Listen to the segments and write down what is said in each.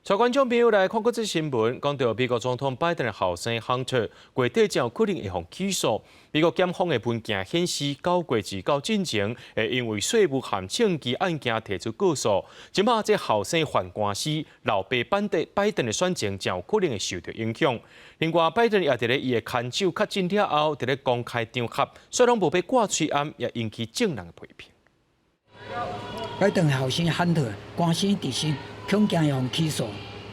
帶觀眾朋友來看國際新聞，講到美國總統拜登的後生 Hunter，月底將可能會予起訴。美國檢方的文件顯示，9月至到進前，會因為稅務和政治案件提出告訴。這馬這後生犯官司，老爸拜登的選情將有可能會受到影響。另外，拜登也佇咧伊的牽手確診了後，佇咧公開場合，雖然無欲掛喙罨，也引起眾人的批評。拜登的後生漢特官司佇身，恐驚會予起訴。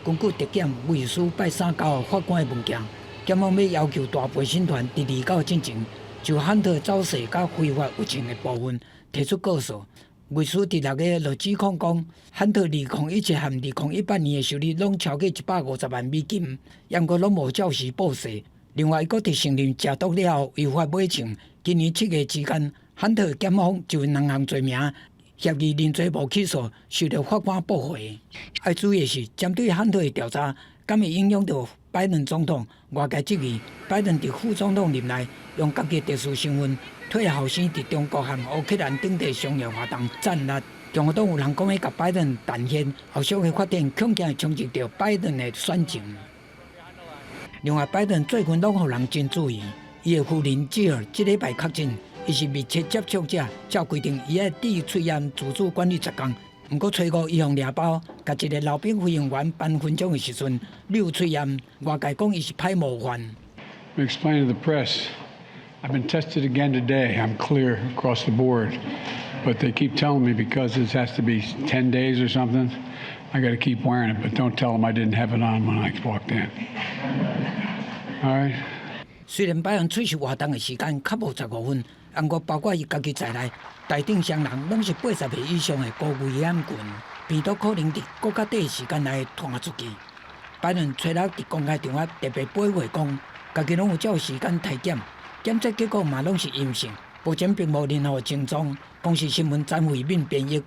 根據特檢律師拜三交予法官的文件，檢方欲要求大陪審團佇29進前就漢特走稅佮非法入境的部分提出告訴。律師佇6月就指控講，漢特2017和2018年的收入攏超過150萬美金，毋過攏無照實報稅。另外，伊閣佇承認食毒了後違法買槍。今年7月之間，漢特檢方就兩項罪名協議認罪無起訴，受到法官駁回。愛注意的是，針對漢特的調查，敢會影響著拜登總統？外界質疑，拜登佇副總統任內用家己特殊身份替後生佇中國和烏克蘭等地商業活動讚力。共和黨有人講欲共拜登彈劾，後續的發展恐驚會衝擊著拜登的選情。另外，拜登最近攏予人真注意，伊的夫人吉爾這禮拜確診。伊是密切接觸者，照規定伊愛戴喙罨自主管理10工。毋過初五伊予掠包，共一个老兵飛行員頒勳章的時陣，溜喙罨，外界講伊是歹模範。 Explain to the press, I've been tested again today. I'm clear across the board, but they keep telling me because this has to be 10 days or something, I got to keep wearing it. But don't tell them I didn't have it on when I walked in. All right. 雖然拜登出席活動的時間較無15分，毋過包括伊家己在內，台頂雙人攏是80歲以上的高危險群，病毒可能佇閣較短時間內傳出去。拜登初六佇公開場合特別保護講，家己攏有照時間篩檢，檢測結果嘛攏是陰性，目前並無任何症狀。公視新聞詹慧敏編譯。